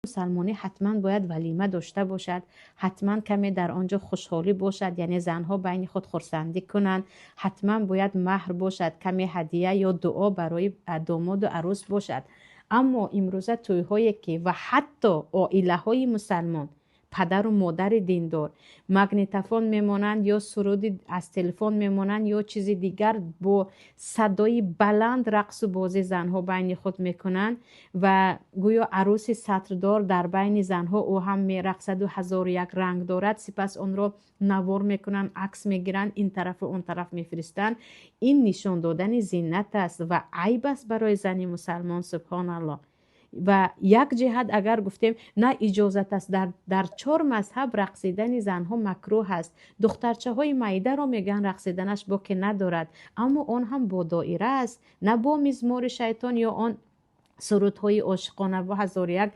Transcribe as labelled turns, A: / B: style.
A: Мусалмонӣ ҳатман бояд валима дошта бошад, ҳатман каме дар он ҷо хушҳолӣ бошад, яъне занҳо байни худ хурсандӣ кунанд, ҳатман бояд маҳр бошад, каме ҳадия ё дуо барои домоду арӯс бошад. Аммо имрӯза тӯйҳое ки ва ҳатто оилаҳои мусалмон, падару модари диндор магнитофон мемонанд ё суруди аз телефон мемонанд ё чизи дигар, бо садои баланд рақсу бозӣ занҳо байни худ мекунанд ва гӯё арӯси сатрдор дар байни занҳо ӯ ҳам мерақсаду ҳазору як ранг дорад. Сипас онро навор мекунанд, акс мегиранд, ин тарафу он тараф мефиристанд. Ин нишон додани зинат аст ва айб аст барои зани мусалмон, субҳоналлоҳ. Ва як ҷиҳат агар гуфтем, на иҷозат аст, дар чор мазҳаб рақсидани занҳо макрӯҳ аст. Духтарчаҳои майдаро мегӯянд, рақсиданаш боке надорад, аммо он ҳам бо доира аст, на бо мизмори шайтон ё он сурудҳои ошиқона бо ҳазору як.